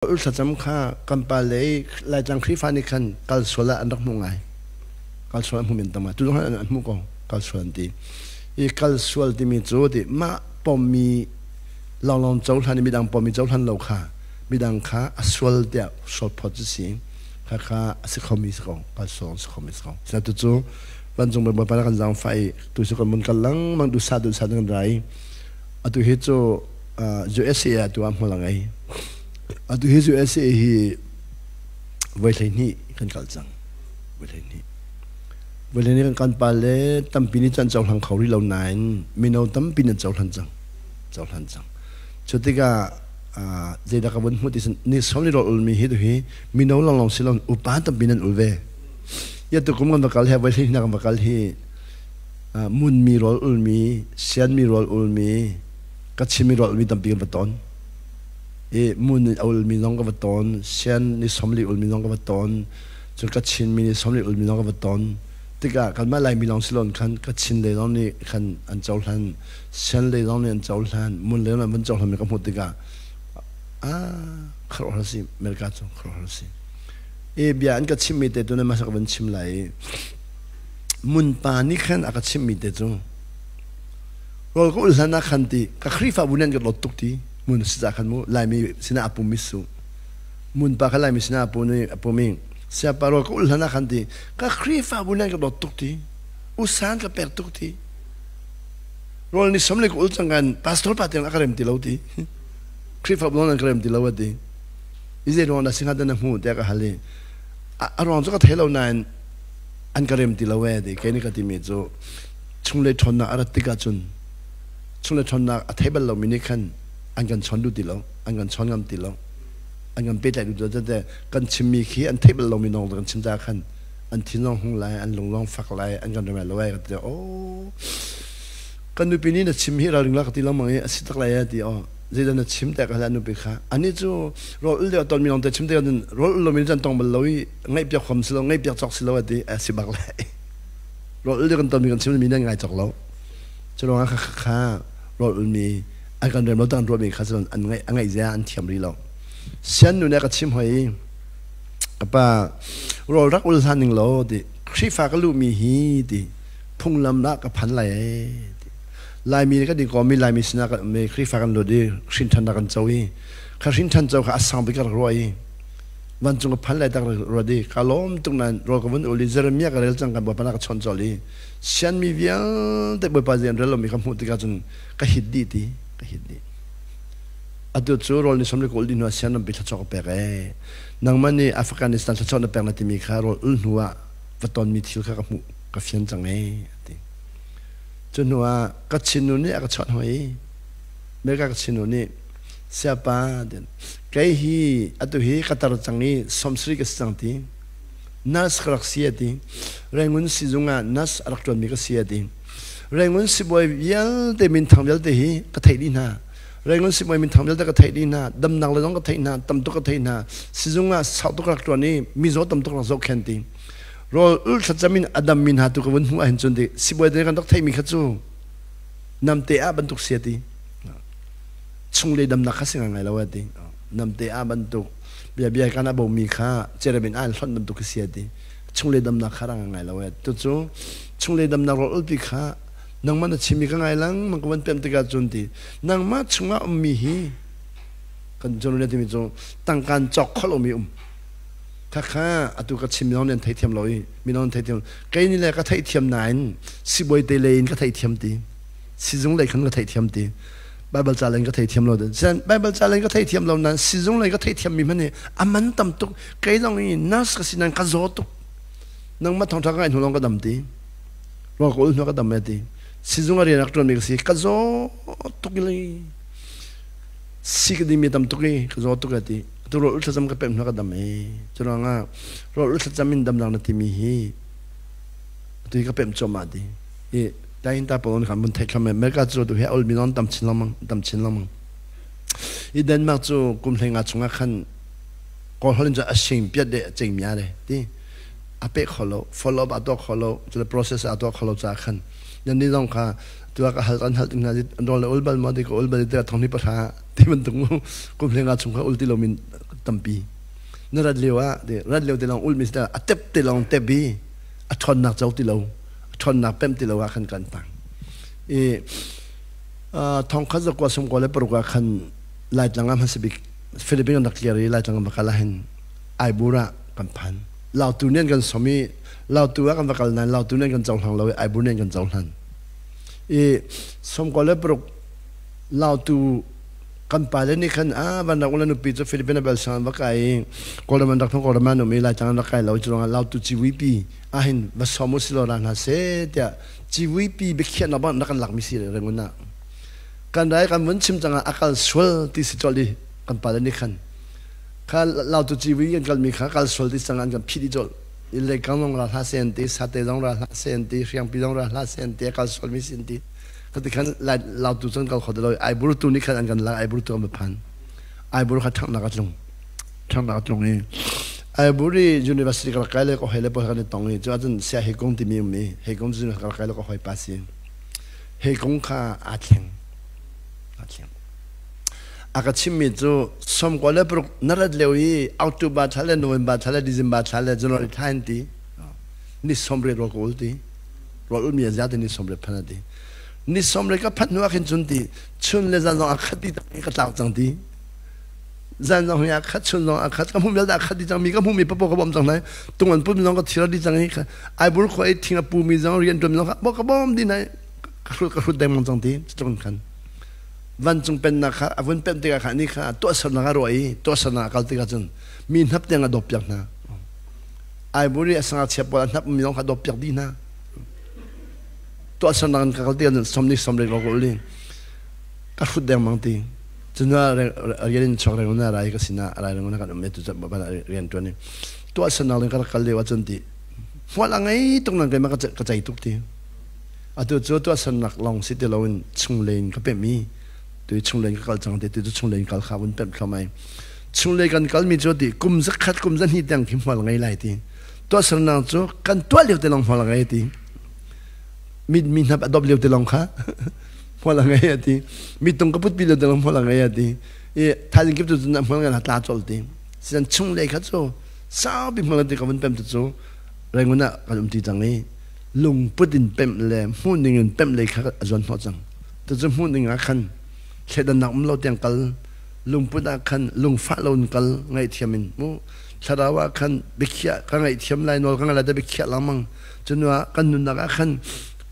Thlacam kha kan pa le Laitlang Khrihfa nih khan kal sual ah an rak hmuh ngai. Kal sual an hmu men tam ngai. Tu zong an hmuh ko. Kal sual an ti. I kal sual timi cu ti mah pommi lawnglawng cohlan i midang pommi cohlan lo kha midang kha a sual tiah sual phawt cu si. Kha kha a si khomi si ko. Kal sual si khomi si ko. Sina tu cu vancung Bawipa na kan zaangfah i tu cu kan mun kal lengmang duhsah duhsah kan ra i atu hi cu USA ah tu ah hmul a ngei. Atu hi USA hi voi 12 kan kal cang. Voi 12. Voi 12 kan kan pa le tampi nih cun cohlang kho rih lo nain mino tampi nih cohlan cang. Cohlan cang. Cu tikah zeidah ka vun hmuh ti ni som ni rawl ulmi hi tu hi mino lawnglawng si lo upa tampi nan ul ve. Ya tu kum kan va kal hi voi 12 kan va kal hi munmi rawl ulmi, sianmi rawl ulmi, ka chim i rolmi tampi kan va ton. I mun a ulmi zong ka va ton, sian ni 40 ulmi zong ka va ton, cun ka Chinmi ni 40 ulmi zong ka va ton. Tikah kanmah Laimi lawng si loin khan Kachin lei zong nih khan an cohlan, Sian lei zong nih an cohlan, Mun lei zong nih an van cohlanmi ka hmuh tikah ah khuaruahhar si America cu khuaruahhar si. I bia an ka chimmi te tu na masa ka van chim lai i mun pa nih khan a ka chimmi te cu rawl ka ul hlan ah khan ti ka Khrihfabu nih an ka dawt tuk ti mun si ca khan mu Laimi sinah a pum mi su mun pa kha Laimi sinah a pum i a pum i siapa rawl ka ul hlan ah khan ti ka Khrihfabu nih an ka dawt tuk ti usan ka pek tuk ti rawl ni som le ka ul cang kan pastor pa tiang a ka rem ti lo ti Khrihfabu an ka rem ti lo a ti i zei ruang dah si hnga na hmu tiah ka hal i a ruang cu ka thei lo nain an ka rem ti lo ee ti kei nih ka timi cu chunglei ṭhawnnak a rat tikah cun chunglei ṭhawnnak a thei bal lomi nih khan an kan chawn duh ti lo, an kan chawn ngam ti lo, an kan pehtlaih duh ti lo. Te kan chimmi khi an theih bal lomi lawng kan chim caah khan an thin zong hung lai, an lung zong fak lai, an kan rem lai lo ai ka ti. Oh, kan nupi nih na chim hi ralring la ka ti lengmang i a si tak lai e ti aw zeidah na chim te ka hal nupi kha ani cu rawl ul deuh ton mi lawng te chim te rawl ul lomi cun tong bal lo i ngaih piak khom si lo ngaih piak cawk si lo a ti a si bak lai. Rawl ul kan tonmi kan chim mi nan ngai cawk lo. Cu ruangah kha kha rawl ulmi an kan rem lo tan ruahmi kha cun an ngaih a ngaih zia an thiam rih lo. Sian nu nih ka chim hoi i ka pa rawl rak ul hlan ning law ti Khrihfa ka luhmi hi ti phunglam lah ka phan lai ee ti Laimi kan i kawm i Laimi sinah kan um i Khrihfa kan lut i hrinthannak kan co i kha hrinthan co kha a sang bik ka rak ruah i vancung ka phan lai tak ruat i ka lawm tuk nain rawl ka vun ul i Jeremiah ka rel cang kan Bawipa na ka chawnh colh i sianmi vialte Bawipa zei an rel lomi ka hmuh tikah cun ka hit dih ti ka hit dih. Atu cu rawl ni 30 ka ul dih hnu ah sian rampi thluachuah ka pek ee. Nangmah nih Afghanistan thluachuah na pek na timi kha rawl ul hnu ah va tonmi thil kha ka hmuh ka fian cang ee ati. Cu hnu ah ka chinnu nih a ka chawnh hoi i America ka chinnu nih Siapa kei hi atu hi ka tar cang i 70 ka si cang ti. Nurse ka rak si a ti. Rangoon sizung ah nurse a rak ṭuanmi ka si a ti. Rangoon sibawi vialte minthang vialte hi ka theih dih hna. Rangoon sibawi minthang vialte ka theih dih hna. Damnak le zong ka theih hna. Tam tuk ka theih hna. Sizung ah sau tuk rak ṭuan i mizaw tam tuk rak zohkhenh ti. Rawl ul thlacam in a dammi hna tu ka vun hmuh ahhin cun ti sibawi te kan rak theihmi kha cu namte ah bantuk si a ti. Chunglei damnak kha si ngai lo a ti. Namte ah bantuk bia bia kan a bomi kha cherubin ah an hlonh bantuk khi si a ti. Chunglei damnak kha rang ngai lo e. Tucu chunglei damnak rawl ulpi kha nangmah na chimmi ka ngai lang mang ka van pem tikah cun ti nangmah chungah ummi hi kan cun le timi cu tangkan cawk kho lomi um kha kha atu ka chim mi nan theithiam lo i mi nan theithiam kei ni le ka theihthiam nain sibawi te le in ka theihthiam ti sizung lei khan ka theihthiam ti. Bible ca len ka theithiam lo den. Bible ca len ka theithiam lo nan sizung lei ka theithiam mi hmanh hi a man tam tuk. Kei zong i nurse ka si nan ka zaw tuk. Nangmah thawngtha ka ngaih hnu lawng ka dam ti. Ruang ka ul hnu ka dam e ti. Sizung a rian rak ṭuan mi ka si. Ka zaw tuk i si ka ding mi tam tuk i ka zaw tuk e ti. Tu rawl ul thlacam ka pem hnu ka dam e. Cu ruangah rawl ul thlacam in damnak na timi hi atu hi ka pem cuahmah ti. I Tahin ta pawl khan mun theih thlam America cu tu hi ol mi non tam chin lengmang tam chin lengmang. I Denmark cu kum 15 chungah khan Kawl holh in cu a sing piat de cheng mia de ti a pe kho lo follow up a tuah kho lo cu process a tuah kho lo ca khan nan ni zong kha tu ka hal an hal ting hna rol le ul bal ma ti ka ul bal ti thong ni pahra ti bantuk mu kum 15 chung kha ul ti lo min Tampi. Na rat lio ah rat lio te lawng ulmi si a tep te lawng tep i a ṭhawnnak co ti lo, a ṭhawnnak pemh ti lo ah khan kan tang. I 1996 ah khan Laitlang ah hmasa bik Philippines kan rak tliar i Laitlang kan va kal ahhin Aibur ah kan phan. Lautu nih an kan som i Lautu ah kan va kal nain Lautu nih an kan cohlang lo i Aibur nih an kan cohlan. I 96 Lautu kan pale nih khan a van rak ula nupi cu Philippines bel sang an va kai i Kawlram an rak thong Kawlram an um i Laitlang an rak kai lo cu ruangah Lautu civuipi ahhin va som u silaw ra hna seh tiah civuipi biakhiahnak bang rak kan lakmi si Rangoon ah. Kan rai kan vun chim cangah a kal sual ti si colh i kan pale nih khan kha Lautu civui kan kalmi kha kal sual ti cangah an kan phih dih colh. Ille kang zong ra hlah seh an ti, sate zong ra hlah seh an ti, hriangpi zong ra hlah seh an ti, a kal sualmi si an ti. Khati khan Lautu cun kal kho ti lo. Aibur tu nih khan an kan lak, Aibur tu an va phan. Aibur kha ṭhanghnak a tlung. Ṭhanghnak a tlung i Aibur i university ka rak kai le ka hoi le pawl kan i tong i cu ahcun sia Hei Kung timi um i Hei Kung cu ka rak kai le ka hoi pa si. Hei Kung kha aa thleng. Aa thleng. A ka chimmi cu 96 na rat lio i October thla le November thla le December thla le January thla in ti ni 80 rawl ka ul ti. Rawl ulmi a zia ti ni 80 phan a ti. Ni 80 ka phanh hnu ah khin cun ti chun le zan zong a khat ti ka tlau cang ti. Zan zong hi a khat chun zong a khat ka hmuh vialte a khat dih cang mi ka hmuh mi papo ka bawm cang nai tung an put mi zong ka thir dih cang i aibur khua i thing a pu mi zong rian tuan mi zong ka ka bawm dih nai ka hrut dengmang cang ti cutluk khan vancung pennak kha a vun pen tikah kha ni kha tuahsernak a ruah i tuahsernak a kal tikah cun mi hnap tiang a dawp piak hna aibur i a sangakchia pawl a hnap mi zong kha dawp piak dih hna tuahsernak in ka kal tikah cun somni somrek ro ka ul i ka hrut dengmang ti cuna rian in chuak reng na rai ka sinah rai reng na kan um tu rian tuan i tuahsernak ling ka rak kal lio ahcun ti hmual a ngei tuk nan keimah ka cei tuk ti atu cu tuahsernak lawng si ti loin chunglei in ka pemh i tu chunglei in ka kal cang ti tu chunglei in kal kha vun pemh thluahmah i chunglei kan kalmi cu ti kum zakhat kum zahnih tiang khi hmual ngei lai ti tuahsernak cu kan tuah lio te lawng hmual ngei ti mi mi hnap a dop lio te lawng kha hmual a ngei a ti mi tung ka put pi lio te lawng hmual a ngei a ti i thaizing kip cu cun hmual ngai tla col ti sian chung lei kha cu saupi hmual ti ka vun pem tu cu Rangoon ah kan um ti cang i lungput in pemh le hmuh ning in pemh lei kha a zuan hnawh cang tu cu hmuh ning ah khan thleidannak um lo tiang kal lungput ah khan lungfah lo in kal ngaihthiam in mu thlarau ah khan biakhiah ka ngaihthiam lai nawl ka ngai lai te biakhiah lengmang Cu ah kan nunnak ah khan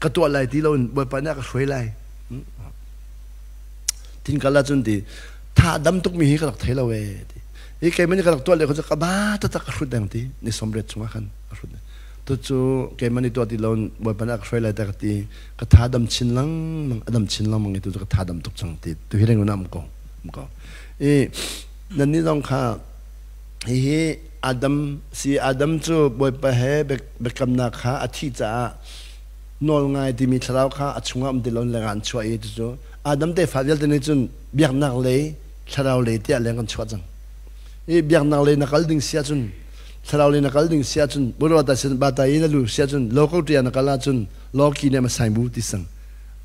ka tuah lai ti loin Bawipa nih a ka hruai lai. Tin kal ahcun ti tha dam tukmi hi ka rak thei lo ee ti. Hi keimah nih ka rak tuah le ka ba taktak ka hrut deng ti ni 80 chungah khan ka hrut. Tu cu keimah nih tuah ti loin Bawipa nih a ka hruai lai ta ka ti. Ka tha dam chin lengmang a dam chin lengmang i tu cu ka tha dam tuk cang ti. Tu hi reng um ko. Um ko. I nannih zong kha Hihi Adam si Adam cu Bawipa he biakamnak kha a thih caah nawlngai timi thlarau kha a chungah um ti lo lengah an chuah i cucu Adam tefa vialte nih cun biaknak lei thlarau lei tiah leng kan chuah cang. I biaknak lei na kal ding si ahcun thlarau lei na kal ding si ahcun burwata sin bata i na lu si ahcun local tia na kal ahcun loki nih a sign bu ti sang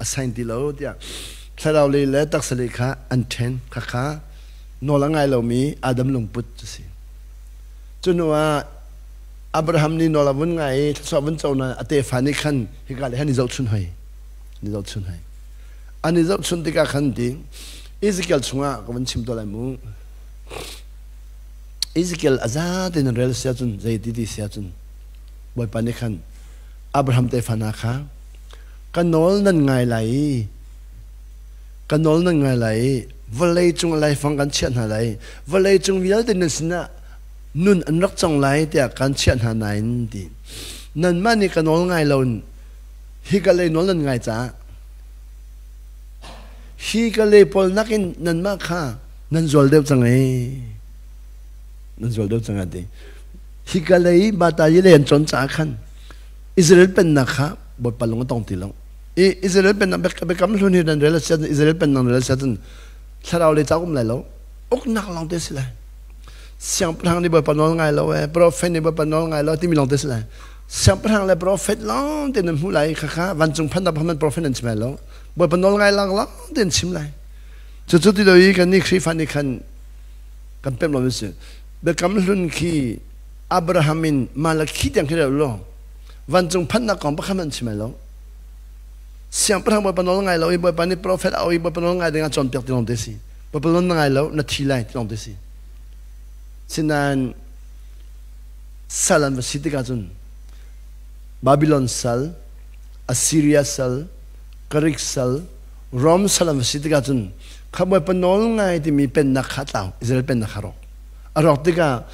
a sign ti lo tiah thlarau lei le taksa lei kha an ṭhen kha kha nawl a ngai lomi Adam lungput cu si. Cu hnu ah Abraham nih nawl a vun ngai i thluachuah vun co nain a tefa nih khan hika le han i zohchun hoi. An i zohchun hoi. An i zohchun tikah khan ti Ezekiel chungah ka vun chim tuah lai mu. Ezekiel a za tein rel si ahcun zei ti ti si ahcun Bawipa nih khan Abraham tefa hna kha ka nawl nan ngai lai i Ka nawl nan ngai lai i vawlei cung a laifang kan chiah hna lai. Vawlei cung vialte nan sinah nun an rak cong lai tiah kan chiah hna nain ti. Nanmah nih ka nawl ngai lo in hi ka lei nawl nan ngai caah hi ka lei pawl nakin nanmah kha nan zual deuh cang ei. Nan zual deuh cang a ti. Hi ka lei bata yi lei an cawn caah khan Israel pennak kha Bawipa lung a tong ti lo. I Israel pennak biakam hlun hi nan rel a si Israel pennak rel a si ahcun thlarau lei cauk um lai lo uknak lawng te si lai siangpahrang nih Bawipa nawl ngai lo ee prophet nih Bawipa nawl ngai lo timi lawng te si lai siangpahrang le prophet lawng te nan hmuh lai khakha vancung phannak phaman prophet nan chim lai lo Bawipa nawl ngai lang lawng te an chim lai cucu ti lo i kan nih Khrihfa nih khan kan pemh lo mi si. Biakam hlun khi Abraham in Malakhi tiang khi rel law vancung phannak kong pakhat hmanh chim ai lo. Siangpahrang Bawipa nawl ngai lo i Bawipa nih profet a auh i Bawipa nawl ngai ding ah cawnpiak ti lawng te si. Bawipa nawl na ngai lo, na thi lai ti lawng te si. Sinain sal an va si tikah cun Babylon sal, Assyria sal, Greek sal, Rom sal an va si tikah cun kha Bawipa nawl ngai timi pennak kha tlau, Israel pennak kha rawk. A rawk tikah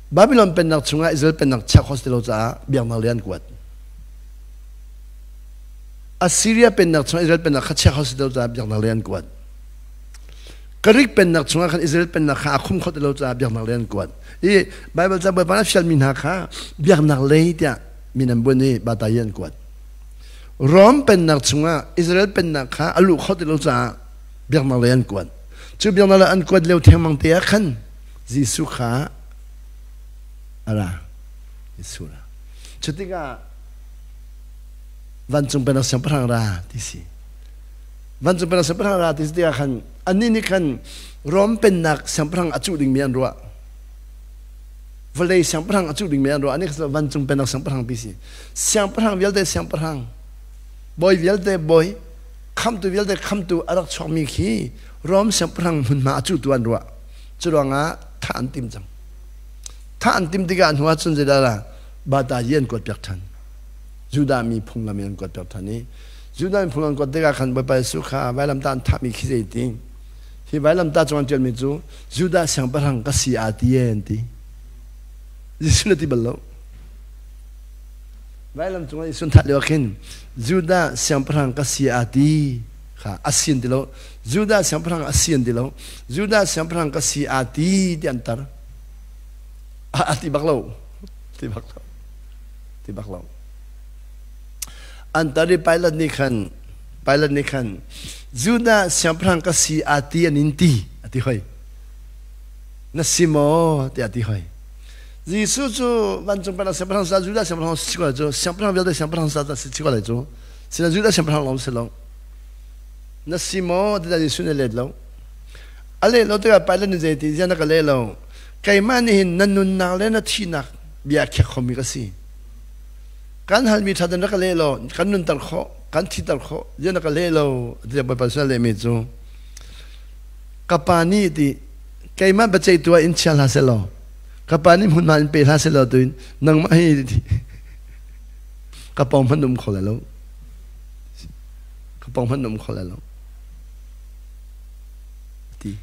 Babylon pennak chungah Israel pennak chiah khawh si ti lo caah biaknak lei an kuat. Assyria pennak chungah Israel pennak kha chiah khawh si ti lo caah biaknak lei an kuat. Greek pennak chungah khan Israel pennak kha a khum kho ti lo caah biaknak lei an kuat. I Bible ca Bawipa nih a fialmi hna kha biaknak lei tiah min an buan i bata i an kuat. Rom pennak chungah Israel pennak kha a luh kho ti lo caah biaknak lei an kuat. Cu biaknak lei an kuat lio thengmang te ah khan Jesuh kha a ra. Jesuh ra. Cu tikah vancung pennak siangpahrang ra ti si. Vancung pennak siangpahrang ra ti si tikah khan annih nih khan Rom pennak siangpahrang a cuh dingmi an ruah. Vawlei siangpahrang a cuh dingmi an ruah. Anih kha vancung pennak siangpahrang pi si. Siangpahrang vialte siangpahrang, bawi vialte bawi, khamtu vialte khamtu a rak chuakmi khi Rom siangpahrang hmunhma a cuhtu an ruah. Cu ruangah thah an tim cang. Thah an tim tikah hnu ah cun zeidah lah bata yi an kuat piak ṭhan. Judah mi phunglam in an kuat piak ṭhan i Judah mi phunglam an kuat tikah khan Bawipa Jesuh kha vailamtah an thahmi khi zei ti? Hi vailamtah cung an ṭialmi cu Judah siangpahrang ka si aa ti e an ti. Jesuh na ti bal lo. Vailam cungah Jesuh thah lio ah khin Judah siangpahrang ka si aa ti kha a si an ti lo. Judah siangpahrang a si an ti lo. Judah siangpahrang ka si aa ti ti an tar. A ti bak lo. Ti bak lo. Ti bak lo. An tar i Pilate nih khan Pilate nih khan Judah siangpahrang ka si aa ti an in ti a ti hoi. Na si maw tiah a ti hoi. Jesuh cu vancung pennak siangpahrang sa Judah siangpahrang si ko lai cu siangpahrang vialte siangpahrang sa si ko lai cu sina Judah siangpahrang lawng si lo na si maw tiah Jesuh nih a let lo a leh lo tikah Pilate nih zei ti ziah na ka leh lo keimah nih hin na nunnak le na thihnak bia khiak khomi ka si kan halmi ṭha ten rak ka leh lo kan nunter khawh kan thiter khawh ziah na ka leh lo tiah Bawipa sin a lehmi cu ka pa nih ti keimah biaceihtu ah in chia hlah seh law ka pa nih hmunhma in pe hlah seh law tuin nangmah hi ka pawng hmanh um kho lai lo ka pawng hmanh um kho lai lo ti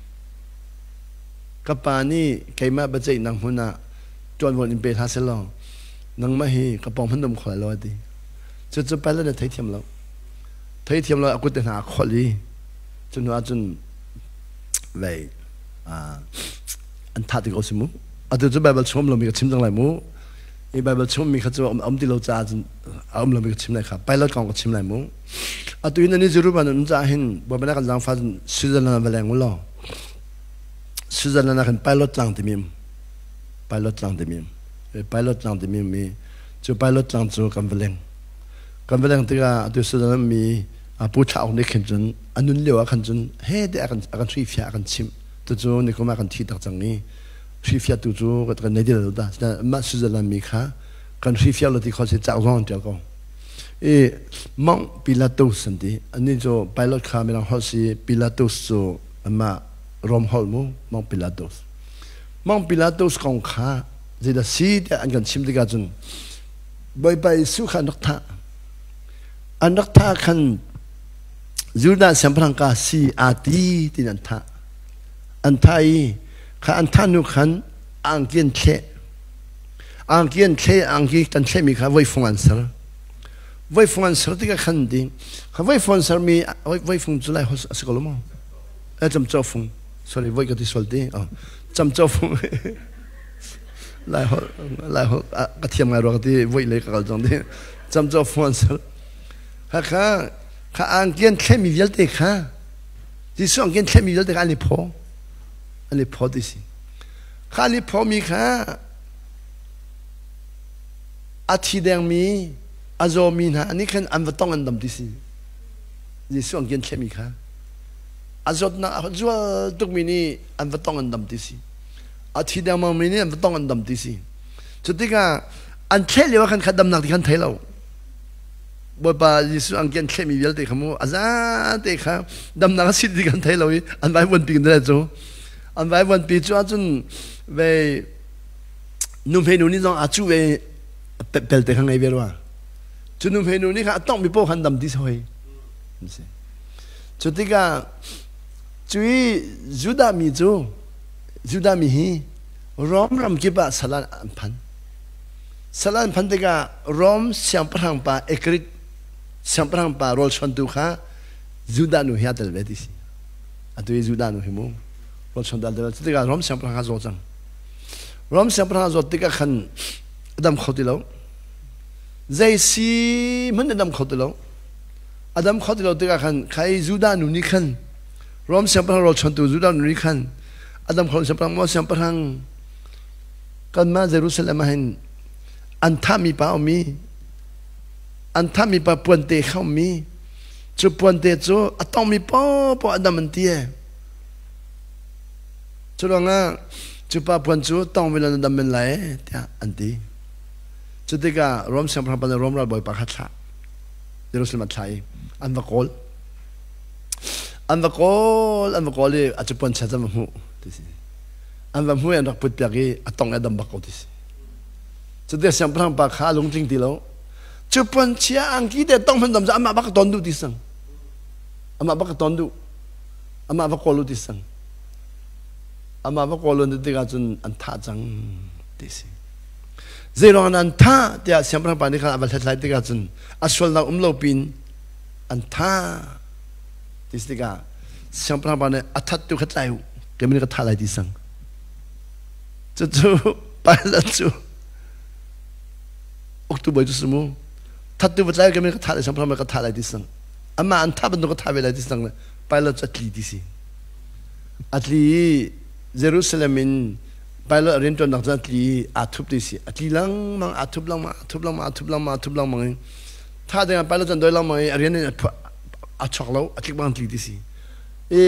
ka pa nih keimah biaceihnak hmun ah ṭuanvo in pe hlah seh law nangmah hi ka pawng hmanh um kho lai lo a ti cucu Pilate nih theithiam lo theithiam lo a kut te hna a kholh i cu hnu ah cun vei an thah ti ko si mu atu cu Bible chung um lomi ka chim cang lai mu i Bible chung mi kha cu um ti lo caah cun a um lomi ka chim lai kha pilot kong ka chim lai mu atu hin ani Jerusalem an um caah hin Bawipa kan zaangfah cun Switzerland va leng u law Switzerland ah khan pilot tlang timi um pilot tlang timi um pilot tlang timi um i cu pilot tlang cu kan va leng kan va leng tikah atu Switzerland mi pu thla awk nih khin cun a nun lio ah khan cun he te a kan a kan hruifiah a kan chimh tucu nikum ah kan thi tak cang i hrifiah tu cu kan nei ti lo ta mah Switzerland mi kha kan hrifiah lo ti kho si cak zong an tial ko i Mount Pilatus an ti ani cu pilot kha mirang holh si Pilatus cu amah Rom holh mu Mount Pilatus Mount Pilatus kong kha zeidah si tiah an kan chim tikah cun Bawipa Jesuh kha an rak thah an rak thah khan Judah siangpahrang ka si aa ti tiin an thah. An thah i kha an thah hnu khan angki an thleh. Angki an thleh, angki kan thlehmi kha voifung an ser. Voifung an ser tikah khan ti kha voifung an sermi voifung cu lai a si ko lo maw? Eh camcawh fung. Sorry, voi ka ti sual ti. Oh, camcawh fung. lai holh lai holh ka thiam ngai rua ka ti voi lei ka kal cang ti. Camcawh fung an ser. Kha kha kha angki an thlehmi vialte kha Jesuh angki an thlehmi vialte kha an i phaw an i phaw ti si kha an i phawmi kha a thi dengmi a zawmi hna nih khan an va tong an dam ti si Jesuh angki an thlehmi kha a zawtnak a zual tukmi nih an va tong an dam ti si. A thi dengmang mi nih an va tong an dam ti si. Cu tikah an thleh lio ah khan kha damnak ti khan thei lo. Bawipa Jesuh angki an thlehmi vialte kha mu a zate kha damnak a si ti kan thei lo i an vaivuanpi kan cu. An vaivuanpi cu ahcun ve nuhmei nu nih zong a cu ve pelte kha ngei ve rua. Cu nuhmei nu nih kha a tonghmi paoh khan dam ti si hoi. Cu tikah cui Judah mi cu Judah mi hi Rom ram kip ah sal an phan. Sal an phan tikah Rom siangpahrang pa Ekrit siangpahrang pa rawlchuantu kha Judah nu hi a tel ve ti si. Atu i Judah nu hi mu rawlchuantu a tel ve. Cu tikah Rom siangpahrang kha zaw cang. Rom siangpahrang a zawt tikah khan a dam kho ti lo. Zei si hmanh a dam kho ti lo. A dam kho ti lo tikah khan khai Judah nu nih khan Rom siangpahrang rawlchuantu Judah nu nih khan a dam kho siangpahrang maw siangpahrang kanmah Jerusalem ah hin an thahmi pa um i an thahmi pa puante kha um i cu puante cu a tongmi paohpaoh a dam an ti e cu ruangah cu pa puan cu tong ve na dam men lai e tiah an ti. Cu tikah Rom siangpahrang pa nih Rom ralbawi pa kha thlah. Jerusalem a thlah i an va kawl. An va kawl, an va kawl i a cu puan chia cu an va hmuh ti si. An va hmuh i an rak put piak i a tong i a dam bak ko ti si. Cu tikah siangpahrang pa kha a lungtling ti lo. Cu puan chia angki te tong hman dam cu amah bak a ton duh ti sang. Amah bak a ton duh. Amah va kawl u ti sang. Amah va kawl u tikah cun an thah cang ti si. Zeiruang an thah tiah siangpahrang pa nih khan a va hlathlai tikah cun a sualnak um lo pin an thah ti si tikah siangpahrang pa nih a thattu kha tlai u keimah nih ka thah lai ti sang. Cucu Pilate cu uktu bawi cu si mu thattu va tlai keimah nih ka thah lai siangpahrang pa ka thah lai ti sang. Amah an thah bantuk ka thah ve lai ti sang le Pilate cu a tli ti si. A tli i Jerusalem in Pilot a rianṭuannak cu a tli i aa thup ti si. A tli lengmang, aa thup lengmang, aa thup lengmang, aa thup lengmang, aa thup lengmang i tha ding ah pilot cu an doi lengmang i a rian in a chuak lo, a tlik bang tli ti si. I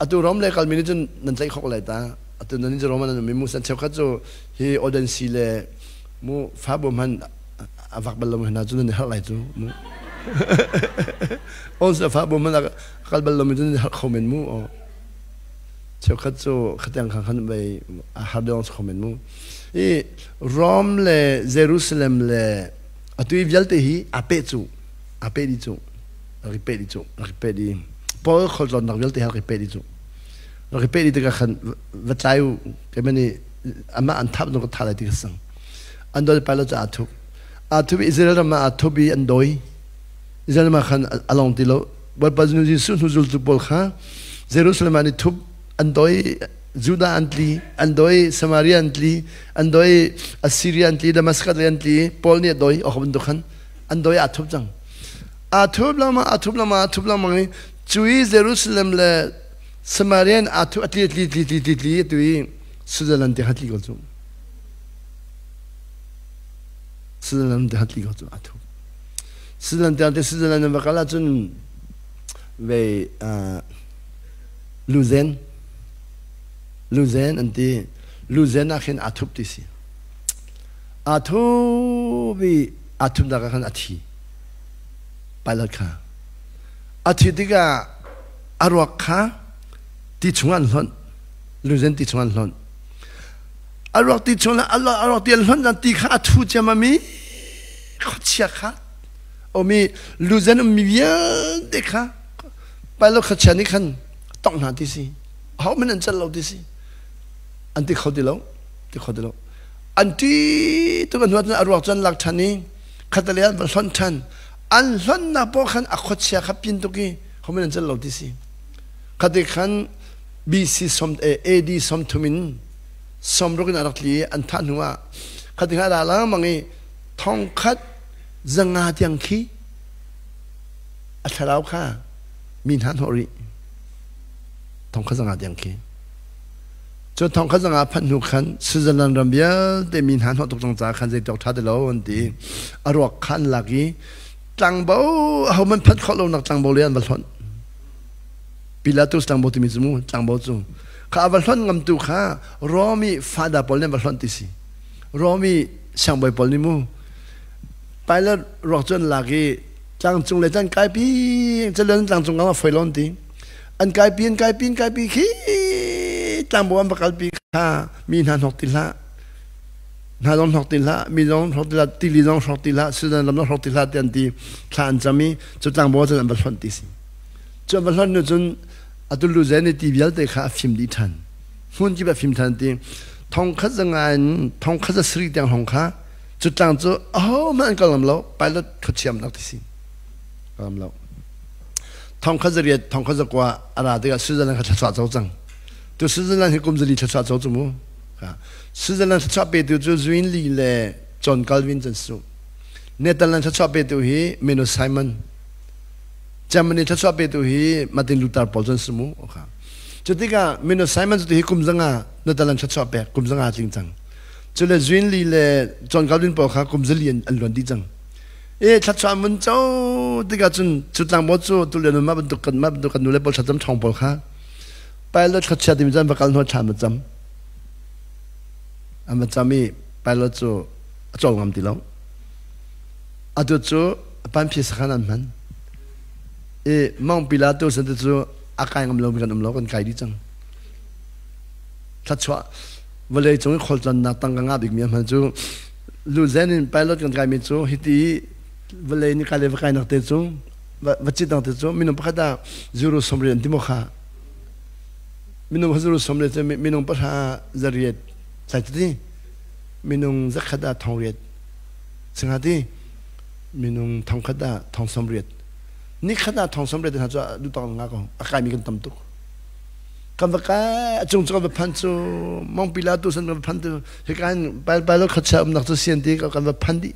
atu Rom le kalmi nih cun nan tlaih khawk lai ta. Atu nan cu Rom ah nan um i mu san cheukhat cu hi Odense le mu fa bu hman a vak bal lo mi hna cu nan i harh lai cu mu. Ons le fa bu hman a kal bal lo mi cu nan i harh kho men mu. Cheukhat cu khatiang kha khan vei a har deuh kho men mu. I Rom le Jerusalem le atu i vialte hi a peh cu a peh dih cu rak i peh dih cu rak i peh dih Paul khualtlawnnak vialte rak i peh dih cu rak i peh dih tikah khan va tlai u keimah nih amah an thap ka tha lai ti ka sang an doi Pilate cu aa thup aa thup i Israel ram ah aa thup i an dawi Israel ram ah khan a long ti lo Bawipa Jesuh hnu zultu pawl kha Jerusalem ah an i thup, an doi, Judah an tli, an doi, Samaria an tli, an doi, Assyria an tli, Damascus lei an tli, Paul nih a doi, awk bantuk khan an doi aa thup cang. Aa thup lengmang, aa thup lengmang, aa thup lengmang i cu i Jerusalem le Samaria in aa thup, a tli, a tli, tli, tli, tli, tli, atu i Switzerland te kha tli ko cu. Switzerland te kha tli ko cu aa thup. Switzerland tiang te Switzerland nan va kal ahcun vei Luzen Luzen an ti. Luzen ah khin aa thup ti si. Aa thup i aa thupnak ah khan a thi. Pilot kha. A thi tikah a ruak kha ti chung an hlonh. Luzen ti chung an hlonh. A ruak ti chung a ruak ti an hlonh ti kha a thu ciammam i khuachia kha omi luzen ummi vialte kha pilot khuachia nih khan tongh hna ti si ho men an celh lo ti si an ti kho ti lo ti kho ti lo an ti tuk an huat a ruak cu an lak ṭhan i khatale an va hlonh ṭhan an hlonhnak paoh khan a khuachia kha pin tuk i ho men an celh lo ti si khate khan BC som AD 30 in 60 in a rak tli i an thah hnu ah khate khan a ra lengmang i 1500 tiang khi a thlarau kha mi hna hnawh rih 1500 tiang khi cu 1500 phanh hnu khan Switzerland ram vialte mi hna hnawh tuk cang caah khan zei tawk ṭha ti lo an ti a ruak kha an lak i tlangbo ahohmanh phanh khawh lonak tlangbo le an va hlonh Pilatus tlangbo timi cu mu tlangbo cu. Kha a va hlonh ngamtu kha Rom i fada pawl nih an va hlonh ti si. Rom i siangbawi pawl nih mu Pilate ruak cu an lak i tlangcung le an kaipi calen tlangcung ah foi lon ti. An kaipi an kaipi an kaipi khi tlangbo an va kalpi kha mi hna hnok ti hlah. Hna zong hnok ti hlah, mi zong hnok ti hlah, tili zong hnok ti hlah, Sudan lam zong hnok ti hlah ti an ti thla an cam i cu tlangbo cun an va hlonh ti si. Cu an va hlonh nu cun atu lu zen i ti vialte kha a fim dih ṭhan. Hmun kip a fim ṭhan ti. Thong khat zanga in thong khat za sari tiang hong kha cu tlang cu ahohmanh an kal ngam lo, pilot khuachiam nak ti si. Kal ngam lo. Thong khat zariat, thong khat zakua a ra tikah Switzerland kha thluachuah co cang. Tu Switzerland hi kum zali thluachuah co cu mu. Switzerland thluachuah petu cu Zwingli le John Calvin can su. Netherlands thluachuah petu hi Menno Simon. Germany thluachuah petu hi Martin Luther pawl cun si mu. Cu tikah Menno Simon cu hi kum zanga Netherlands thluachuah pek kum zanga tling cang. Cu le Zwingli le John Calvin pawl kha kum zali an luan dih cang. E thluachuah mun co tikah cun cu tlangbaw cu tulian mah bantuk kan mah bantuk kan nu le pawl thlacam ṭhawng pawl kha pilot thluachia timi cun va kal hnuah thla an va cam. An va cam i pilot cu a cawl ngam ti lo. Atu cu a panphi sakhan an hman. I Mount Pilatus an ti cu a kai ngam lomi kan um lo, kan kai dih cang. Thluachuah vawlei cung i khualtlannak tangka ngah bikmi a hman cu Luzen in pilot kan kaimi cu hiti vawlei ni kai le va kainak te cu va cit te cu minung pakhat ah euro 80 an ti maw kha minung euro 80 cu minung pahra zariat sai ti minung zakhat ah thong riat singa ti minung thong khat ah thong som riat ni khat ah thong som riat hna cu du tong nga ko a kai mi kan tam tuk kan va kai a cung cu kan va phan cu mong pila tu san kan va phan tu hikan pal pal khacha umnak cu sian ti kan va phan dih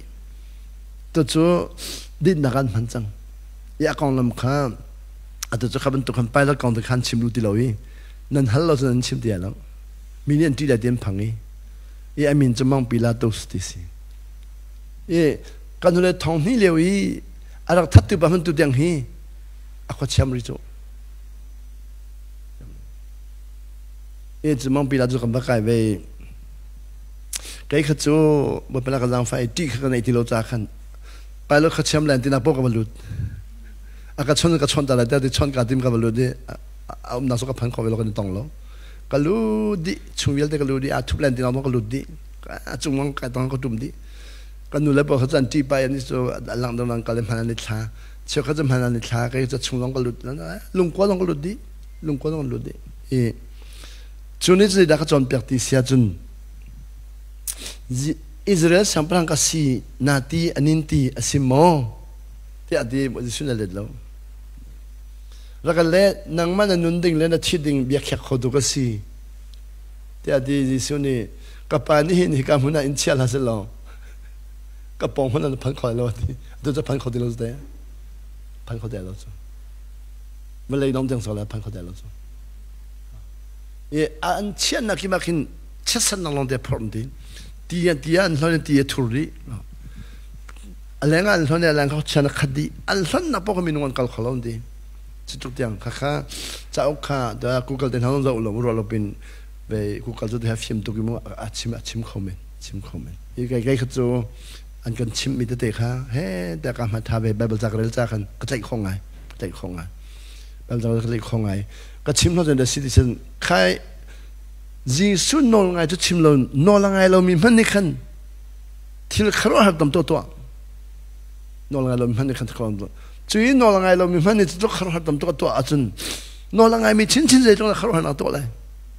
tu cu dinnak an hman cang i a konglam kha atu cu kha bantuk khan pilot kong te khan chim lu ti lo i nan hal lo cun an chim ti lo mi nih an ṭih lai ti an phang i i a min cu Mang Pilatus ti si i kan hule thong hnih lio i a rak thattu pa hman tu tiang hi a khuachiam ri cu i cu Mang Pilatus kan va kai ve kei kha cu Bawipa ka zaangfah i ṭih kha ka neih ti lo ca khan pilot kha chiam len tinak paoh ka va lut a ka chon ka chon ta lai ti chon ka tim ka va lut i a umnak cu ka phan kho ve lo kan i tong lo ka lut dih chung vialte ka lut dih a thup len tinak ka lut dih a cung mang kai tong ka tum dih kan nu le pa kha chan ṭi pa an cu lang dong lang kal hman an i thla cheu kha cu hman an i thla kei cu chung long ka lut lungkua long ka lut dih lungkua long ka lut dih i cu ni cu dah ka cawnpiak ti sia cun Israel siangpahrang ka si na ti anin ti a si maw tiah ti Jesuh na let lo rak le nangmah na nun ding le na thi ding bia khiak kho tu ka si tiah ti Jesuh nih ka pa nih hin hika hmun ah in chia hlah seh law ka pawng hmun ah na phan kho lo ti atu cu phan kho ti lo te phan kho ti lo cu vawlei dong tiang so le phan kho ti lo cu i an chiatnak ki mak hin chiatsannak lawng te phorh ti ti ti an hlon ti a thur dih a leng ah an hlon a leng kha chian a khat dih an hlonnak paoh kha minung an kal kho lo ti cutuk tiang kha kha cauk kha da Google te hna zong zoh lo ruah lo pin ve Google cu te fim tuk i mu a chim a chim kho men chim kho men i kai kai kha cu an kan chimh mi tete kha he te ka hma tha ve Bible ca ka rel ca khan ka tlaih kho ngai ka tlaih kho ngai Bible ca ka tlaih kho ngai ka chim hna cun da citizen khai Jesuh nawl ngai cu chim lo nawl a ngai lomi hmanh nih khan thil khuaruahhar tam tuah tuah nawl ngai lomi hmanh nih khan khuaruahhar tuah cu i nawl a ngai lomi hmanh nih cu khuaruahhar tam tuah tuah ahcun nawl a ngaimi chinchin zeitluk dah khuaruahharnak tuah lai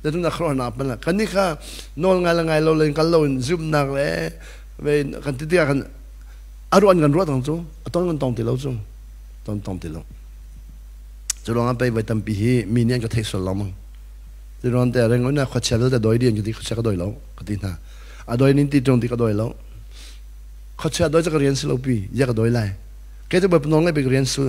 zeitluk dah khuaruahharnak pan lai kan nih kha nawl ngai le ngai lo le kal lo in zumhnak le ve kan ti tikah kan a ruah kan ruah tang cu a ton kan tong ti lo cu ton tong ti lo cu ruangah pei voi tampi hi mi nih an ka theih sual lengmang Tiruan te reng na khuachia vialte doi ding ka ti khuachia ka doi lo ka ti hna. A doi nin ti tung ti ka doi lo. Khuachia doi cu ka rian si lo pi zia ka doi lai. Ke cu bawipa nawl ngai ka rian su.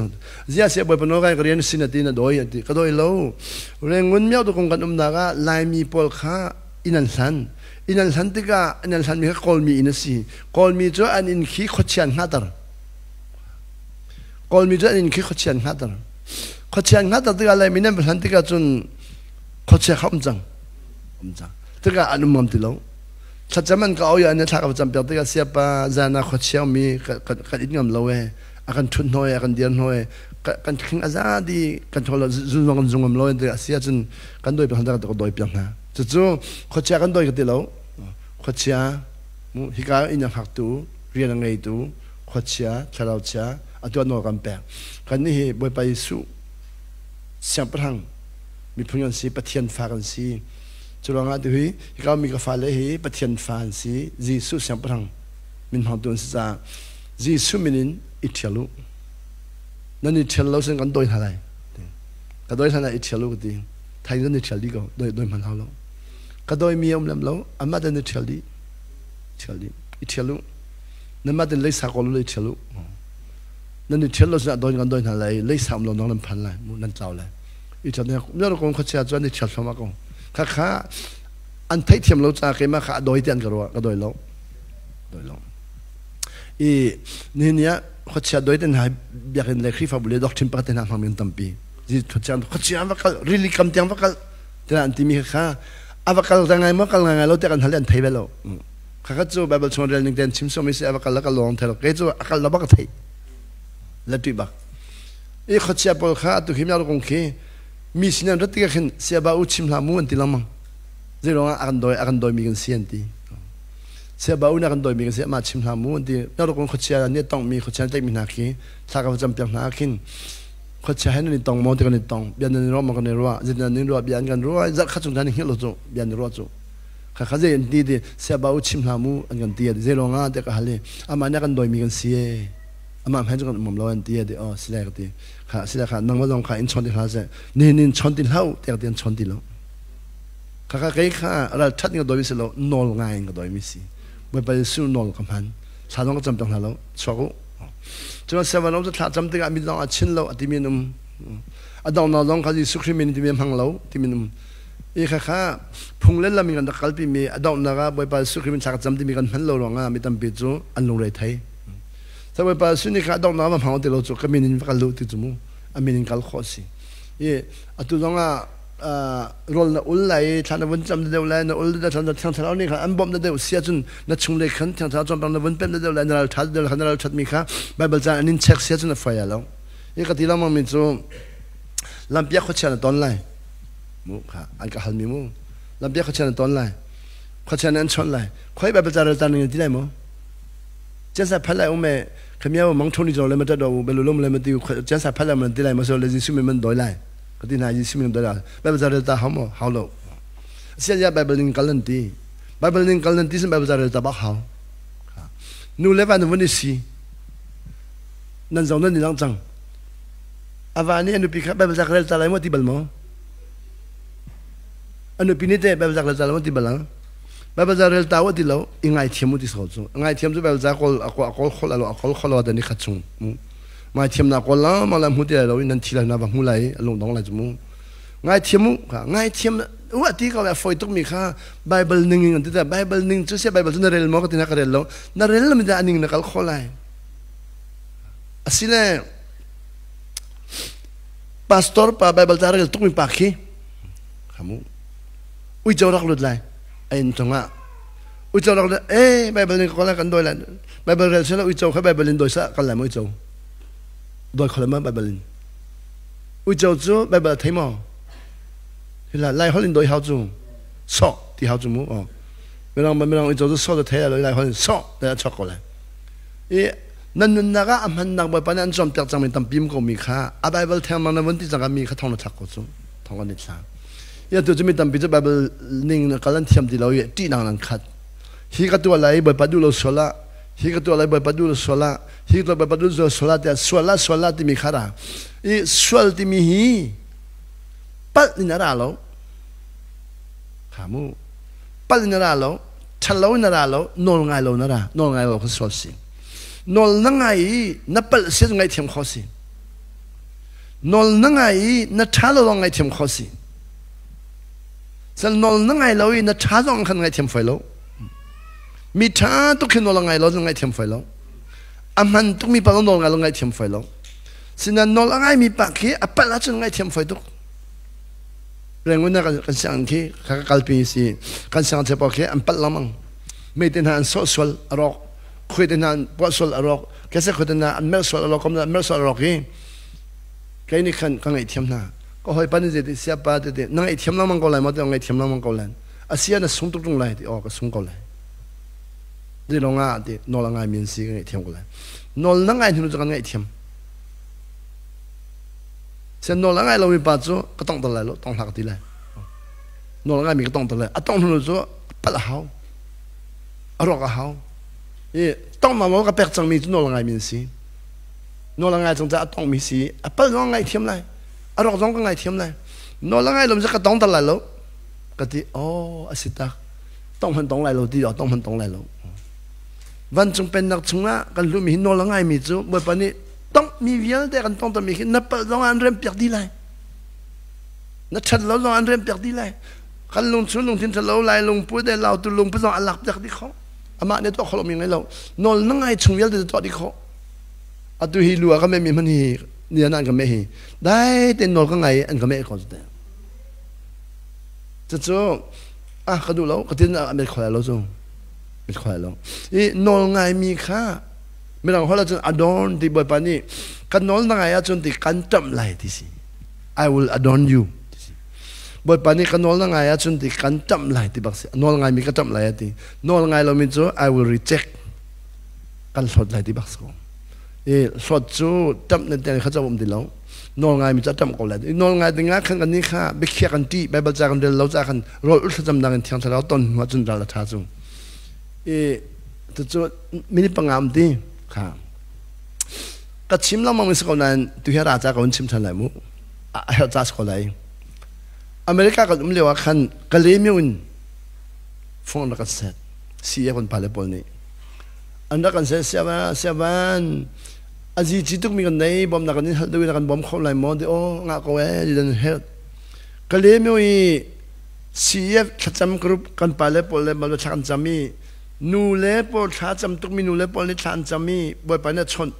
Zia sia bawipa nawl ngai ka rian sin ati na doi ati ka doi lo. Rengun miau tu kong kan umnak ah Laimi pawl kha inn an hlan. Inn an hlan tikah inn an hlan mi kha Kawlmi inn a si. Kawlmi cu an inn khi khuachia an hngahter. Kawlmi cu an inn khi khuachia an hngahter. Khuachia an hngahter tikah Laimi nan va hlan tikah cun khuachia kha um cang. Um cang. Tikah an um ngam ti lo. Thlacam an ka au i an thla ka va campiak tikah siapa zan ah khuachia mi kan it ngam lo e a kan ṭhut hnaw e a kan dir hnaw e kan thling a za di kan thawl zun zong kan zung ngam lo e a si ahcun kan dawi piak hna ka dawi piak hna. Cucu khuachia kan dawi ka ti lo. Khuachia hika inn a hngaktu rian a ngeitu khuachia thlarau chia atu ah nawl kan pek. Kannih hi Bawipa Jesuh siangpahrang miphun kan si, Pathian fa kan si. Cu ruangah tu hi hika mi ka fale hi Pathian fa an si, Jesuh siangpahrang min hmangtu an si caah Jesuh min in i ṭhial u. Nan i ṭhial lo sin kan dawi hna lai. Ka dawi hna lai i ṭhial u ka ti. Thai nan i ṭhial dih ko, dawi dawi hman hau lo. Ka dawi mi a um lem lo, anmah ten i ṭhial dih. Ṭhial dih. I ṭhial u. Nanmah ten leisa kawl u le i ṭhial u. Nan i ṭhial lo sinah dawi kan dawi hna lai, leisa um lo nang nan phan lai, nan tlau lai. I ṭhial ne kong khuachia cu an i ṭhial thluahmah ko. Khakha an theihthiam lo caah keimah kha a dawi ti an ka ruah, ka dawi lo. Dawi lo. I nihin ni ah khuachia dawi te hna biakinn le Khrihfabu le doctrine pakhat te hna hmangmi an tampi. Khuachia khuachia va kal rili kam tiang va kal tiah an timi kha a va kal ngai maw kal ngai ngai lo tiah kan hal an thei ve lo. Khakhat cu Bible chung rel ning ten chim somi si a va kal la kal lawng thei lo. Kei cu a kal lo bak ka theih. La ṭih bak. I khuachia pawl kha atu khi miar kong khi mi sin an rat tikah khin siaba u chim hlah mu an ti lengmang. Zei ruangah a kan dawi a kan dawimi kan si an ti. Siaba u na kan dawimi kan si amah chim hlah mu an ti. Miar kong khuachia nih tongmi khuachia tlaihmi hna khi thla ka va campiak hna khin khuachia he nan i tong maw ti kan i tong bia nan i ruah maw kan i ruah zeitin nan i ruah bia an kan ruah zarh khat chung nan i hngilh lo cu bia an i ruah cu kha kha zei an ti ti siaba u chim hlah mu an kan ti zei ruangah tiah ka hal i amah nih a kan dawimi kan si e amah hmanh cu kan um lo an ti ti oh sile ka ti kha sile kha nangmah zong kha in chawn ti hlah seh nihin in chawn ti hlah tiah ti an chawn ti lo kha kha kei kha ral that in ka dawimi si lo nawl ngai in ka dawimi si Bawipa Jesuh nawl ka hman thla zong ka cam piak hna lo chuak u cun seven om cu thla cam tikah mit zong a chin lo a timi an um a donghnak zong kha Jesuh Khrih min timi a hmang lo timi an um i kha kha phung le lam in kan rak kalpi mi a donghnak ah Bawipa Jesuh Khrih min thla ka cam timi kan hman lo ruangah mi tampi cu an lungre thei Bawipa Jesuh nih kha a donghnak va hmang ti lo cu ka min in va kal lu ti cu mu a min in kal khawh si i atu zong ah rawl na ul lai thla na vun cam deuh lai na ul da thla na thiang thlarau nih khan an bawmh na deuh sia cun na chung le khan thiang thlarau cawnpiak na vun pem na deuh lai na ral tha deuh khan na ral that mi kha Bible caan an in check sia cun a fai lo i ka ti lengmang mi cu lampiak khuachia na ton lai mu kha an ka hal mi mu lampiak khuachia na ton lai khuachia nih an chawnh lai khoi Bible ca rel ta ning ti lai mu ကျက်စာဖတ်လိုက်ဦးမယ်ခမည်းမောင်ထုံးနေကြောလည်းမတက်တော့ဘူးဘယ်လိုလုပ်မလဲမသိဘူးကျက်စာဖတ်လိုက်မှတိလိုက်မဆိုလေယေရှုမင်းတော်လိုက်ကတိနာယေရှုမင်းတော်လိုက်ဘယ်ဘာသာတာဟောမောဟောလို့ဆရာဘိုင်ဘလင်ကလန်တီဘိုင်ဘလင်ကလန်တီစဘယ်ဘာသာတာဘဟောနူလေဗန်ဝနိစီနန်ဇောင်းနန်လောင်ချန်အဝါနီအနုပိခဘယ်ဘာသာကလေးတာလိုက်မတိဘလမောအနုပိနေတဲ့ဘယ်ဘာသာကလေးတာလိုက်မတိဘလ Bible ca rel ta wa ti lo i ngaithiam u ti so cu ngaithiam cu Bible ca kawl a kawl khol alo a kawl khol wa ni khat chung mu ngaithiam na kawl la ma la hmu ti lo nan thi lai na va hmu lai lung dong lai chu mu ngaithiam u kha ngaithiam u ati ka wa foi tuk mi kha Bible ning in ti ta Bible ning chu se Bible chu na rel mo ka ti na ka rel lo na rel lo mi da aning na kal kho lai asile pastor pa Bible ca rel tuk mi pa khi khamu uico rak lut lai a inn chungah uico rak lut eh Bible in ka kan doi lai Bible rel sela uico kha Bible in doi sa kan lai mo uico doi kho ma Bible in uico cu Bible thei mo hila lai hol in doi hau cu so ti hau cu mu o mirang ba mirang uico cu so da thei lai lai hol in so da chok ko lai i nan nunnak ah a hmannak bawipa nih an cawnpiak cangmi tampi ko mi kha a Bible theng mang na vun ti cang mi kha thong na thlak ko cu thong kan i thla Ya tu cu mi tampi cu Bible ning na kal an thiam ti lo i ṭihnak nan khat. Hi ka tuah lai Bawipa duh lo sual ah, hi ka tuah lai Bawipa duh lo sual ah, hi ka tuah Bawipa duh lo sual ah tiah sual ah sual ah timi kha ra. I sual timi hi palh in a ra lo. Kha mu. Palh in a ra lo, ṭhalo lo in a ra lo, nawl ngai lo na ra. Nawl ngai lo kha sual si. Nawl na ngai i na palh si ngaihthiam kho si. Nawl na ngai i na ṭha lo zong ngaihthiam kho si. Sal nawl na ngai lo i na ṭha zong khan ngaihthiam fai lo. Mi ṭha tuk khi nawl a ngai lo zong ngaihthiam fai lo. A hman tukmi pa zong nawl ngai lo ngaihthiam fai lo. Sinain nawl a ngaimi pa khi a palh ahcun ngaihthiam fai tuk. Rangoon ah kan sianginn khi ka kalpi si. Kan sianginn pawl khi an palh lengmang. Mei te hna an sawh sual a rawk. Khuai te hna an puah sual a rawk. Kese khuai te hna an merh sual a rawk. Kom an merh sual a rawk i kei nih khan ka ngaihthiam hna. Ka hawipa nih zeiti siapa tete na ngaihthiam lengmang ko lai maw ti ngaihthiam lengmang ko lai. Asia na sung tuk tung lai ti aw ka sung ko lai. Zei lawng ah ti nawl a ngaimi an si ka ngaihthiam ko lai. Nawl na ngai hnu cu kan ngaihthiam. Sian nawl a ngai lomi pa cu ka tongh tal lai lo, tong hlah ka ti lai. Nawl a ngaimi ka tong tal lai. A tongh hnu cu palh a hau. A rawk a hau. I tongh nawl ka pek cangmi cu nawl a ngaimi an si. Nawl a ngai cang caah a tonghmi si. A palh zong a ngaihthiam lai. A rawk zong ka ngaithiam lai. Nawl a ngai lomi cu ka tong tal lai lo. Ka ti, oh, a si tak. Tong hman tong lai lo ti, tong hman tong lai lo. Vancung pennak chungah kan luhmi hi nawl a ngaimi cu Bawipa nih tonghmi vialte kan tong tawnmi khi na palh zong ah an rempiak dih lai. Na ṭhat lo zong an rempiak dih lai. Kan lungchung lungthin ṭhat lo lai lungput le lautu lungput zong an lakpiak dih khawh. Amah nih tuah khawh lomi ngei lo. Nawl na ngai chung vialte tuah dih khawh. Atu hi lu ah ka mehmi hmanh hi nian an ka meh hi dai tein nawl ka ngai an ka meh ko cu Cucu ah ka duh lo ka tin a met kho lai lo cu. Met kho lai lo. I nawl ngaimi kha Mirang holh ahcun adorn ti Bawipa nih kan nawl na ngai ahcun ti kan ṭamh lai ti si. I will adorn you ti si. Bawipa nih ka nawl na ngai ahcun ti kan ṭamh lai ti bak si. Nawl ngaimi ka ṭamh lai a ti. Nawl ngai lomi cu I will reject kan hlawt lai ti bak si ko. I hlawt cu ṭamh na tiang kha cu um ti lo. Nawl ngaimi cu a ṭamh ko lai. Nawl ngai ding ah khan kan nih kha biakhiah kan ṭih Bible ca kan rel lo ca khan rawl ul thlacam dang in thiang thlarau ton hnu ahcun ral a ṭha cu. I cucu minute panga um ti kha ka chim lengmang mi si ko nain tu hi ra ca ko in chim ṭhan lai mu a herh ca si ko lai America kan um lio ah khan Kalaymyo in phone rak kan set CA kan pale pawl nih an rak kan set siavan siavan azi ci tuk mi kan nei bom na kan in hal deuh in kan bom kho lai maw ti o nga ko e di dan her Kalaymyo i CF thlacam group kan pale pawl le mal thla kan cam i nu le pawl thla cam tukmi nu le pawl nih thla an cam i Bawipa nih a chawnh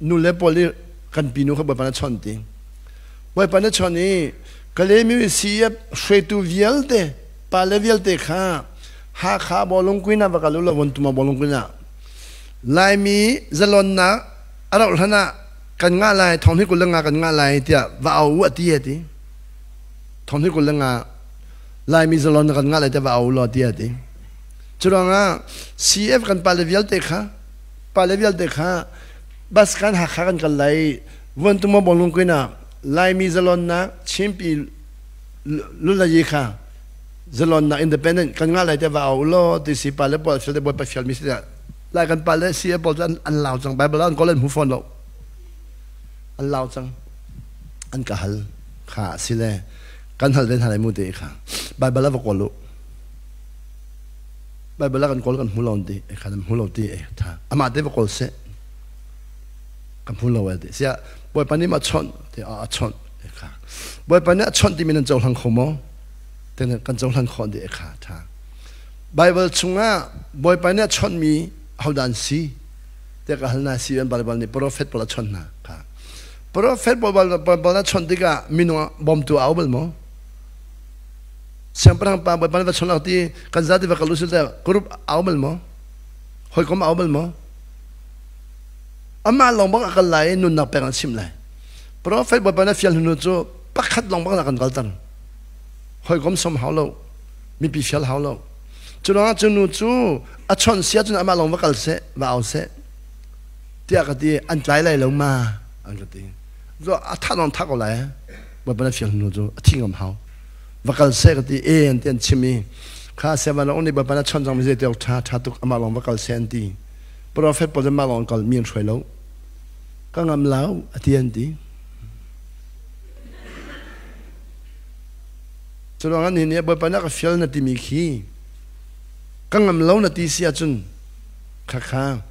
nu le pawl nih kan pi nu kha Bawipa nih a chawnh ti Bawipa nih a chawnh i Kalaymyo CF hruaitu vialte pale vialte kha Hakha bawlung kuin ah va kal u law Vontuma bawlung kuin ah Laimi zalonnak a rauh hlan ah kan ngah lai thong hi 25 kan ngah lai tiah va au u a ti a ti thong hi 25 Laimi zalonnak kan ngah lai tiah va au u law ti a ti Curuangah CF kan pale vialte kha pale vialte kha bus kan Hakha kan kal lai Vuantuma bawlung kuin ah Laimi zalonnak Chinpi lulayi kha zalonnak independent kan ngah lai te va au law ti si pale pawl fial te bawipa fial mi si lai kan pale CF pawl cu an lau cang Bible an kawl an hmu fawn lo an lau cang an ka hal kha si le kan hal ve hna lai mu te kha Bible a va kawl u Bible ah kan kawl kan hmu lo ti kan hmu lo ti tha amah te va kawl seh kan hmu lo ti sia Bawipa nih ma chawnh ti a chawnh kha Bawipa nih a chawnh timi nan cohlang kho maw kan cohlang khawh ti kha tha Bible chungah Bawipa nih a chawnhmi hodah an si tiah ka hal hna si an Bible nih prophet pawl a chawnh hna kha prophet pawl a chawnh tikah minung bawmtu a au bal maw Siangpahrang pa Bawipa nih va chawnh ti kan zati va kal usil te group au bal maw? Hawikom au bal maw? Amah lawng bak a kal lai i nunnak pek an chimh lai. Prophet Bawipa nih fial hnu cu pakhat lawng bak na kan kalter. Hawikom som hau lo, mipi fial hau lo. Cu ruangah cu nu cu a chawnh sia cun amah lawng va kal seh, va au seh. Tiah ka ti, an tlai lai lo ma? An ka ti. A thah lawng thah ko lai. Bawipa nih fial hnu cu a thi ngam hau. Va kal seh ka ti e an ti an chim i kha sevan ong nih Bawipa na chawnh cang mi zei tiok ṭha ṭha tuk amah lawng va kal seh an ti. Prophet pawl mah lawng kal mi an hruai lo. Ka ngam lo a ti an ti. Cu ruangah ni nih Bawipa na ka fial na timi khi ka ngam lo na ti si ahcun khakha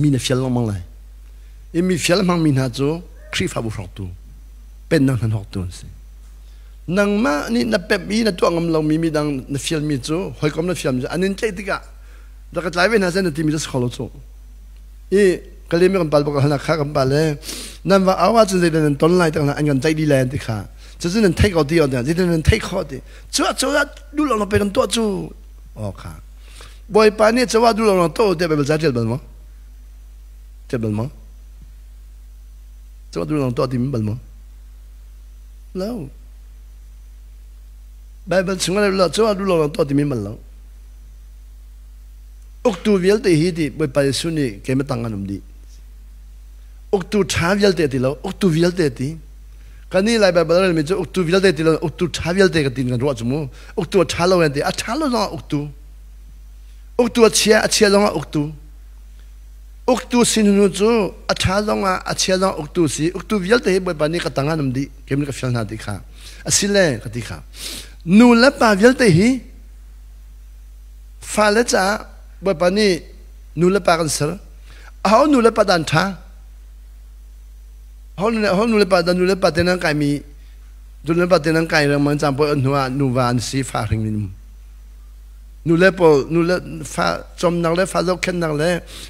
mi na fial lengmang lai. I mi fial hmangmi hna cu Khrihfabu hrawktu pennak hna hrawktu an si. Nangmah nih na pemh i na tuah ngam lomi midang na fialmi cu hawikom na fialmi cu an in tlaih tikah rak ka tlai ve hna seh na timi cu si kho lo cu. I Kalemi kan pal bak hna kha kan pal le nan va au ahcun zeidah nan ton lai tak an kan tlaih dih lai an ti kha. Cucu nan theih ko ti on ti nan theih khawh ti. Cu a cozah duh lo pe kan tuah cu. Aw kha. Bawipa nih cozah duh lo tuah te Bible ca tial bal maw? Tial bal maw? Cozah duh lo tuah ti bal maw? Lo. Bible chung ah lo cozah duh lo tuah ti bal lo. Uktu vialte hi ti Bawipa Jesuh nih keimah tang an um dih. Uktu ṭha vialte ti lo, uktu vialte ti. Kan nih Lai Baibal relmi cu uktu vialte ti lo, uktu ṭha vialte ka tin kan ruah cu mu. Uktu a ṭha lo an ti, a ṭha lo zongah uktu. Uktu a chia, a chia zongah uktu. Uktu sin hnu cu a ṭha zongah a chia zongah uktu si. Uktu vialte hi Bawipa nih ka tang an um dih. Keimah nih ka fial hna ti kha. Asile ka ti kha. Nu le pa vialte hi Fale caah Bawipa nih nu le pa kan ser. Aho nu le pa dan ṭha? Aho nu le pa dan nu le pa te nan kaimi nu le pa te nan kai lengmang caan pawl hnu ah nuva an si fa hring in nu le pawl nu le fa cawmnak le fa zohkhenhnak le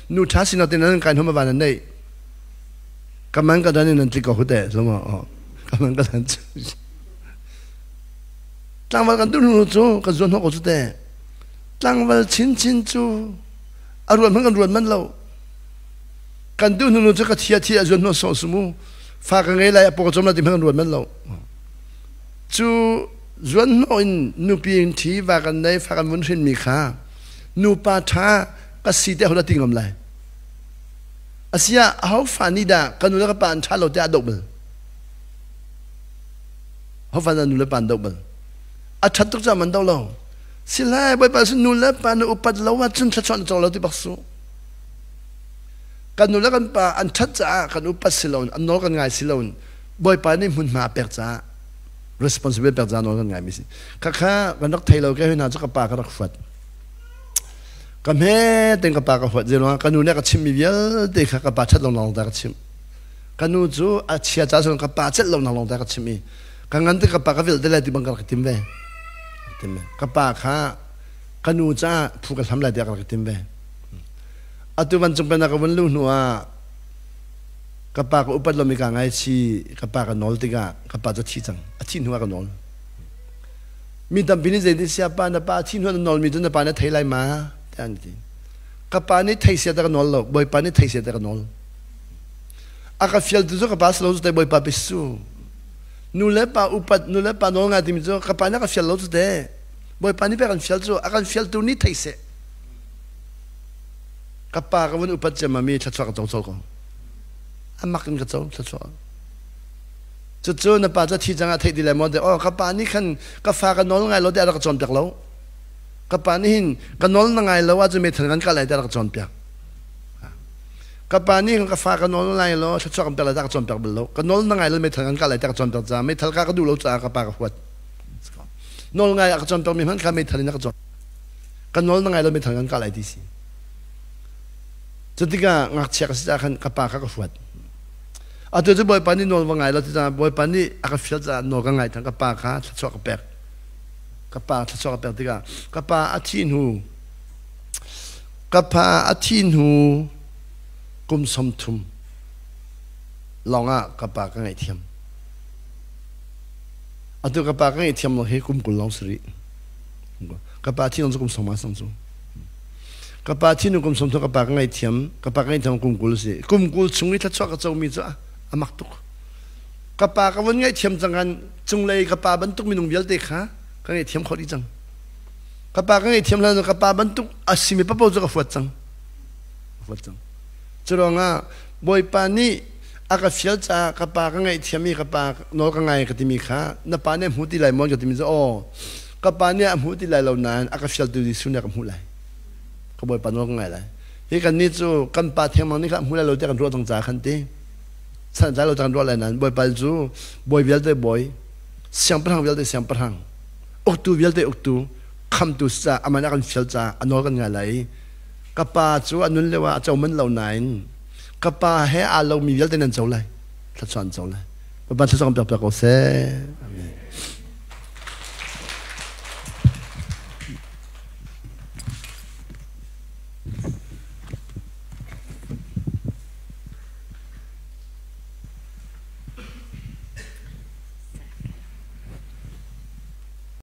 nu ṭha sinak te nan kai hnu ma van an neih kaman ka dan in nan tlik ko hute so ma kaman ka dan Tlangval kan duh cu kan zuan hnawh ko cu te. Tlangval chinchin cu a ruan hmanh kan ruan manh lo. Kan duh hnu cu ka thia thi a zuan hnawh sawh su mu. Fa ka ngei lai a paw cawm lai ti hmanh kan ruan manh lo. Cu zuan hnawh in nupi in thi va kan nei fa kan vun hrin mi kha nupa ṭha ka si te ho dah ti ngam lai. Asia aho fa nih dah ka nu le ka pa an ṭha lo tiah a doh bal. Hofan ah nu le pa an doh bal. A ṭhat tuk caah man doh lo. Silai Bawipa sin nu le pa na upat lo ahcun thluachuah na co lo ti bak su. Kan nu le kan pa an ṭhat caah kan upat si loin an nawl kan ngai si loin Bawipa nih hmunhma a pek caah responsibility pek caah nawl kan ngaimi si. Khakha kan rak thei lo ke hna cu ka pa ka rak huat. Ka hme ten ka pa ka huat zeruangah ka nu nih a ka chimmi vialte kha ka pa ṭhat lo lawng ta ka chimh. Ka nu cu a chia ca cun ka pa celh lo nak lawng ta ka chim i ka ngan te ka pa ka vilh te lai ti bang ka rak tim ve. Tim ve. Ka pa kha ka nu ca phu ka hlam lai tiah ka rak tim ve. Atu vancung pennak ka vun luh hnu ah ka pa ka upat lomi ka ngaichi ka pa ka nawl tikah ka pa cu a thi cang. A thi hnu ah ka nawl. Mi tampi nih zeitin sia pa na pa a thi hnu ah na nawlmi cu na pa nih a thei lai ma tiah an ti. Ka pa nih thei sia ta ka nawl lo, Bawipa nih thei sia ta ka nawl. A ka fialtu cu ka pa si lo cu te Bawipa pe su. Nu le pa upat, nu le pa nawl ngai timi cu ka pa nih a ka fial lo cu te. Bawipa nih pek an fial cu a kan fialtu nih thei seh. Ka pa ka vun upat ciammam i thluachuah ka co colh ko. A mak in ka co thluachuah. Cucu na pa cu a thi cang ah theih ti lai maw te oh ka pa nih khan ka fa ka nawl ngai lo tiah a rak ka cawnpiak lo. Ka pa nih hin ka nawl na ngai lo ahcun meithal kan kah lai tiah a rak ka cawnpiak. Ka pa nih ka fa ka nawl lai law thluachuah kan pek lai tiah ka cawnpiak bal lo. Ka nawl na ngai lo meithal kan kah lai tiah ka cawnpiak caah meithal kah ka duh lo caah ka pa ka huat. Nawl ngai a ka cawnpiak mi hmanh kha meithal in a ka cawn. Ka nawl na ngai lo meithal kan kah lai ti si. Cutikah ngakchia ka si caah khan ka pa kha ka huat. Atu cu Bawipa nih nawl va ngai lo ti caah Bawipa nih a ka fial caah nawl ka ngai than ka pa kha thluachuah ka pek. Ka pa thluachuah ka pek tikah ka pa a thih hnu Ka pa a thih hnu kum 30 lawngah ka pa ka ngaihthiam. Atu ka pa ka ngaihthiam lo hi kum 20 lawng si rih. Ka pa thih cu kum 50 sang cu. Ka pa thih hnu kum 30 ka pa ka ngaihthiam, ka pa ka ngaihthiam kum 20 si. Kum 20 chung i thluachuah ka comi cu a mak tuk. Ka pa ka vun ngaihthiam cang kan cunglei ka pa bantuk minung vialte kha ka ngaihthiam khawh dih cang. Ka pa ka ngaihthiam hlan ka pa bantuk a simi papo cu ka huat cang. Ka huat cang. Cu ruangah Bawipa nih a ka fial caah ka pa ka ngaihthiam i ka pa nawl ka ngai ka timi kha na pa nih a hmu ti lai maw ka timi cu aw ka pa nih a hmu ti lai lo nain a ka fialtu Jesuh nih a ka hmuh lai. Ka Bawipa nawl ka ngai lai. Hi kan nih cu kan pa thengmang nih kha a hmu lai lo tiah kan ruah cang caah khan ti. San tlai lo kan ruah lai nain Bawipa cu bawi vialte bawi, siangpahrang vialte siangpahrang, uktu vialte uktu, khamtu si caah amah nih a kan fial caah a nawl kan ngai lai i ka pa cu a nun lio ah a co manh lo nain ka pa he aa lomi vialte nan co lai thluachuah an co lai Bawipa thluachuah kan pek piak ko seh.